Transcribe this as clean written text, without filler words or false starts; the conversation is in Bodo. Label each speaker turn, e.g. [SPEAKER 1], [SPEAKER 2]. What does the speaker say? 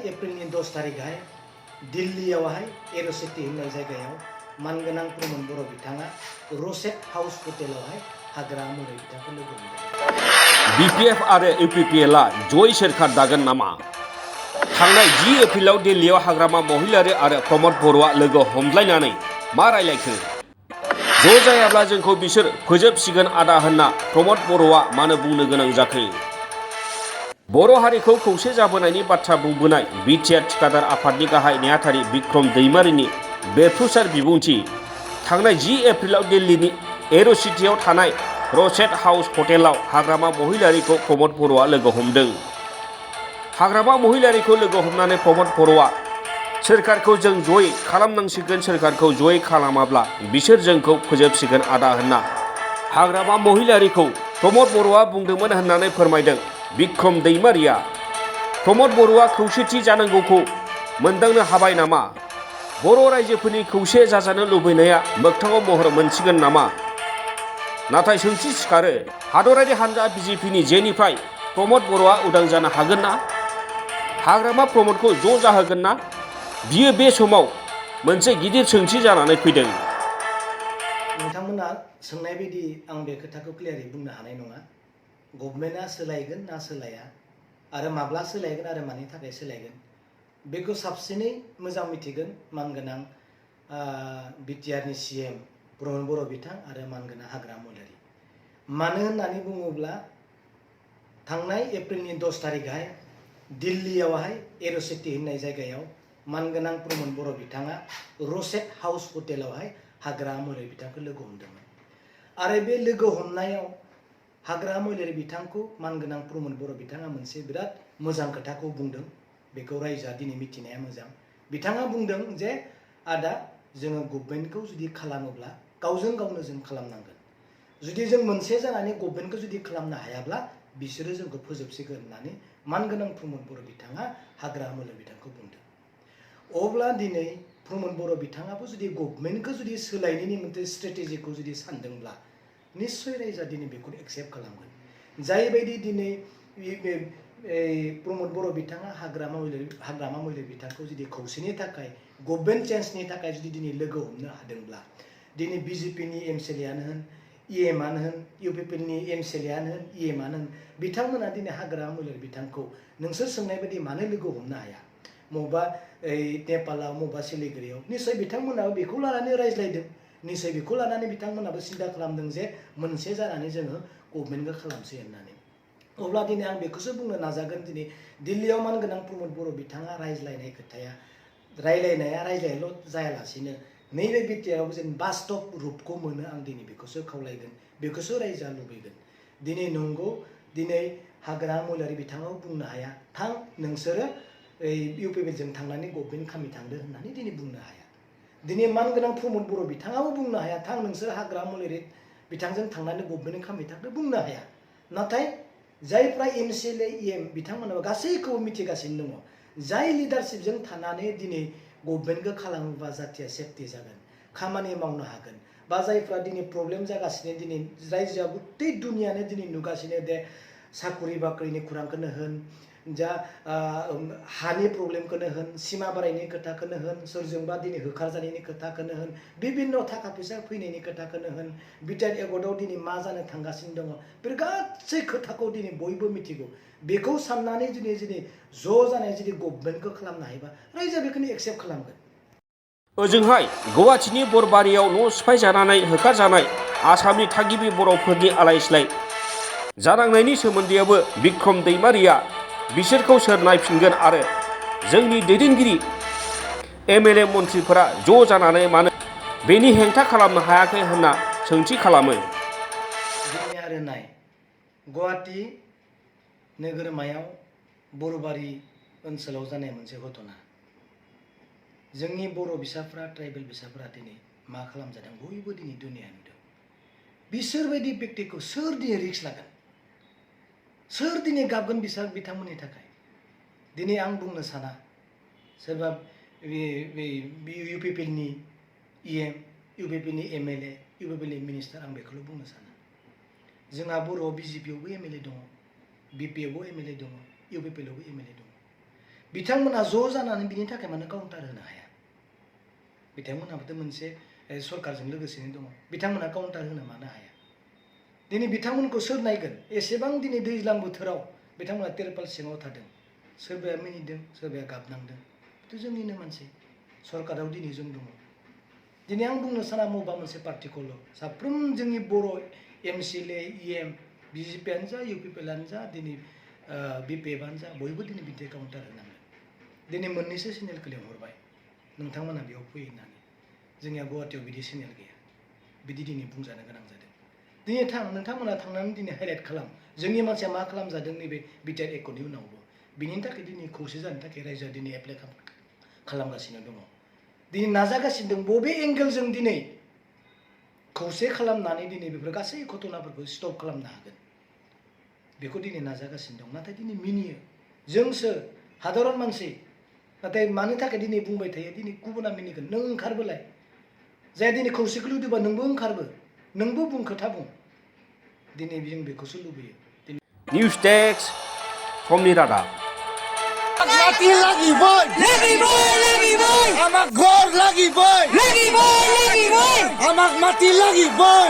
[SPEAKER 1] एप्रिलनि 10 तारिखहाय दिल्लीयावहाय एर'सिटी होननाय जायगायाव मानगोनां प्रमद बर' बिथाङा र'सेट हाउस हटेलावहाय हाग्रा महरै बिथांखौ लोगो मोनदों।
[SPEAKER 2] बीपीएफ आरो यूपीपीएलआ जय सोरखार दागोन नामा? थांनाय 10 एप्रिलाव दिल्लीयाव हाग्रामा महिलारी आरो प्रमद बर'आ लोगो हमज्लायनानै मा रायलायखो? ज' जायाब्ला जोंखौ बिसोर फोजोबसिगोन आदा होनना प्रमद बर'आ मानो बुंनो गोनां जाखो? बर' हारिखौ खौसे जाबोनायनि बाथ्रा बुंबोनाय बिटिआर थिखादार आफादनि गाहाय नेहाथारि बिक्रम दैमारिनि बेरफ्रुसार बिबुंथि थांनाय 10 एप्रिलाव दिल्लीनि एर'सिटीआव थानाय र'सेट हाउस हटेलाव हाग्रामा महिलारीखौ प्रमद बर'आ लोगो हमदों। हाग्रामा महिलारीखौ लोगो हमनानै प्रमद बर'आ सोरखारखौ जों जय खालामनांसिगोन, सोरखारखौ जय खालामाब्ला बिसोर जोंखौ फोजोबसिगोन आदा होनना हाग्रामा महिलारीखौ प्रमद बर'आ बुंदोंमोन होननानै फोरमायदों बिक्रम दैमारिया। प्रमद बर'आ खौसेथि जानांगौखौ मोनदांनो हाबाय नामा? बर' रायजोफोरनि खौसे जाजानो लुबैनाया मोगथाङाव महर मोनसिगोन नामा? नाथाय सोंथि सिखारो, हादरारि हान्जा बिजेपिनि जेनिफ्राय प्रमद बर'आ उदां जानो हागोन ना? हाग्रामा प्रमदखौ ज' जाहोगोन ना? बियो बे समाव मोनसे गिदिर सोंथि जानानै फैदों।
[SPEAKER 1] नोंथांमोना सोंनाय बायदि आं बे खोथाखौ क्लियारै बुंनो हानाय नङा। गभर्नमेन्टआ सोलायगोन ना सोलाया आरो माब्ला सोलायगोन आरो मानि थाखाय सोलायगोन बेखौ साबसिनै मोजां मिथिगोन मानगोनां बिटिआरनि सीएम प्रमद बर' बिथां आरो मानगोनां हाग्रामा महिलारी। मानो होननानै बुङोब्ला थांनाय एप्रिलनि 10 तारिखहाय दिल्लीयावहाय एर'सिटी होननाय जायगायाव मानगोनां प्रमद बर' बिथाङा र'सेट हाउस हटेलावहाय हाग्रामा महिलारी बिथांखौ लोगो हमदोंमोन आरो बे लोगो हमनायाव हाग्रामा महिलारी बिथांखौ मानगोनां प्रमद बर' बिथाङा मोनसे बिराद मोजां खोथाखौ बुंदों। बेखौ रायजोआ दिनै मिथिनाया मोजां। बिथाङा बुंदों जे आदा जोङो गभर्नमेन्टखौ जुदि खालामोब्ला गावजों गावनो जों खालामनांगोन। जुदि जों मोनसे जानानै गभर्नमेन्टखौ जुदि खालामनो हायाब्ला बिसोरो जोंखौ फोजोबसिगोन होननानै मानगोनां प्रमद बर' बिथाङा हाग्रामा महिलारी बिथांखौ बुंदों। अब्ला दिनै प्रमद बर' बिथाङाबो जुदि गभर्नमेन्टखौ जुदि सोलायनायनि मोनसे स्ट्रेटेजिखौ जुदि सानदोंब्ला निश्चय रायजोआ दिनै बेखौ एक्सेप्ट खालामगोन। जायबायदि दिनै प्रमद बर' बिथाङा हाग्रामा महिलारी बिथांखौ जुदि खौसेनि थाखाय गभर्नमेन्ट चेन्जनि थाखाय जुदि दिनै लोगो हमनो हादोंब्ला दिनै बिजेपिनि एमसिएलएआनो होन, इएमआनो होन, इउपिपिएलनि एमसिएलएआनो होन, इएमआनो होन, बिथांमोना दिनै हाग्रामा महिलारी बिथांखौ नोंसोर सोंनाय बायदि मानो लोगो हमनो हाया? मबा नेपालाव मबा सिलिगुरियाव निश्चय बिथांमोनाबो बेखौ लानानै रायज्लायदों। निश्चय बेखौ लानानै बिथांमोनाबो सिन्था खालामदों जे मोनसे जानानै जोङो गभर्नमेन्टखौ खालामसै होननानै। अब्ला दिनै आं बेखौसो बुंनो नाजागोन दिनै दिल्लीयाव मानगोनां प्रमद बर' बिथाङा रायज्लायनाय खोथाया रायज्लायल' जायालासिनो नैबे बिटिआरआव जेन बास्तब रुपखौ मोनो आं दिनै बेखौसो खावलायगोन, बेखौसो रायजोआ लुबैगोन। दिनै नंगौ दिनै हाग्रामा महिलारी बिथाङाबो बुंनो हाया थां नोंसोरो इउपिपिएलजों थांनानै गभर्नमेन्ट खामि थांदो होननानै दिनै बुंनो हाया। दिनै मानगोनां प्रमद बर' बिथाङाबो बुंनो हाया थां नोंसोर हाग्रामा महिलारी बिथांजों थांनानै गभर्नमेन्ट खामि थांदो बुंनो हाया। नाथाय जायफ्रा एमसिएलए इएम बिथांमोनाबो गासैखौबो मिथिगासिनो दङ जाय लिडारशिपजों थानानै दिनै गभर्नमेन्टखौ खालामोबा जाथिया सेफटि जागोन, खामानि मावनो हागोन, बा जायफ्रा दिनै प्रब्लेम जागासिनो दिनै रायजोआ गथै दुनियानो दिनै नुगासिनो दे साखरि बाख्रिनि खुरांखौनो होन, जा हानि प्रब्लेमखौनो होन, सिमा बारायनायनि खोथाखौनो होन, सोरजोंबा दिनै होखारजानायनि खोथाखौनो होन, बिभिन्न थाखा फैसा फैनायनि खोथाखौनो होन, बिटिआर एकर्डआव दिनै मा जानो थांगासिनो दङ बे गासै खोथाखौ दिनै बयबो मिथिगौ। बेखौ साननानै दिनै ज' जानाय जुदि गभर्नमेन्टखौ खालामनो हायोबा रायजोआ बेखौनो एक्सेप्ट खालामगोन।
[SPEAKER 2] ओजोंहाय गुवाहाटीनि बरबारियाव न' सिफायजानानै होखारजानाय आसामनि थागिबि बर'फोरनि आलाय-सिलाय जानांनायनि सोमोन्दैआबो बिक्रम दैमारिया बिसोरखौ सोर नायफिनगोन आरो जोंनि दैदेनगिरि एमएलए मन्थ्रिफोरा ज' जानानै मानो बेनि हेंथा खालामनो हायाखै होनना सोंथि खालामो।
[SPEAKER 1] दिनै आरो नाय गुवाहाटी नोगोरमायाव बरबारि ओनसोलाव जानाय मोनसे घटना। जोंनि बर' बिसाफ्रा ट्राइबेल बिसाफ्रा दिनै मा खालामजादों बयबो दिनै दुनिया नुदों। बिसोरबायदि बेक्तिखौ सोर दिनै रिक्स लागोन? सोर दिनै गाबगोन बिथांमोननि थाखाय? दिनै आं बुंनो साना सोरबा इउपिपिएलनि इएम, इउपिपिएलनि एमएलए, इउपिपिएलनि मिनिस्टार आं बेखौल' बुंनो साना। जोंहा बर'आव बिजेपियावबो एमएलए दङ, बिपिआवबो एमएलए दङ, इउपिपिएलआवबो एमएलए दङ। बिथांमोना ज' जानानै बिनि थाखाय मानो काउन्टार होनो हाया बिथांमोनाबोथ' मोनसे सरकारजों लोगोसेनो दङ बिथांमोना काउन्टार होनो मानो हाया दिनै बिथांमोनखौ सोर नायगोन एसेबां दिनै दैज्लां बोथोराव बिथांमोना तिरपाल सिङाव थादों सोरबाया मिनिदों सोरबाया गाबनांदों थ' जोंनिनो मानसि सरकाराव दिनै जों दङ दिनै आं बुंनो साना मबेबा मोनसे पार्टिखौल' साफ्रोम जोंनि बर' एमसिएलए इएम बिजेपियानो जा इउपिपिएलआनो जा दिनै बिपिएफआनो जा बयबो दिनै बिदि काउन्टार होनांगोन दिनै मोननैसो चेनेलखौ लेंहरबाय नोंथांमोना बेयाव फैयो होननानै जोंनिया गुवाहाटियाव बिदि चेनेल गैया बिदि दिनै बुंजानो गोनां जादों दिनै नोंथांमोना थांनानै दिनै हाइलाइट खालाम जोंनि मानसिया मा खालामजादों नैबे बिटिआर एकर्डनि उनावबो बिनि थाखाय दिनै खौसे जानो थाखाय रायजोआ दिनै एप्लाइ खालामगासिनो दङ दिनै नाजागासिनो दं बबे एंगेलजों दिनै खौसे खालामनानै दिनै बेफोर गासै घटनाफोरखौ स्टप खालामनो हागोन बेखौ दिनै नाजागासिनो दं नाथाय दिनै मिनियो जोंसो हादरन मानसि नाथाय मानो थाखाय दिनै बुंबाय थायो दिनै गुबुना मिनिगोन नों ओंखारबोलाय जाय दिनै खौसेखौ लुबैबा नोंबो ओंखारबो नोंबो बुं खोथा बुं दिनै जों बेखौसो लुबैयो
[SPEAKER 2] निउस डेस्क समनि रादाब
[SPEAKER 3] Mati lagi boy, amak gor lagi boy, amak mati lagi boy.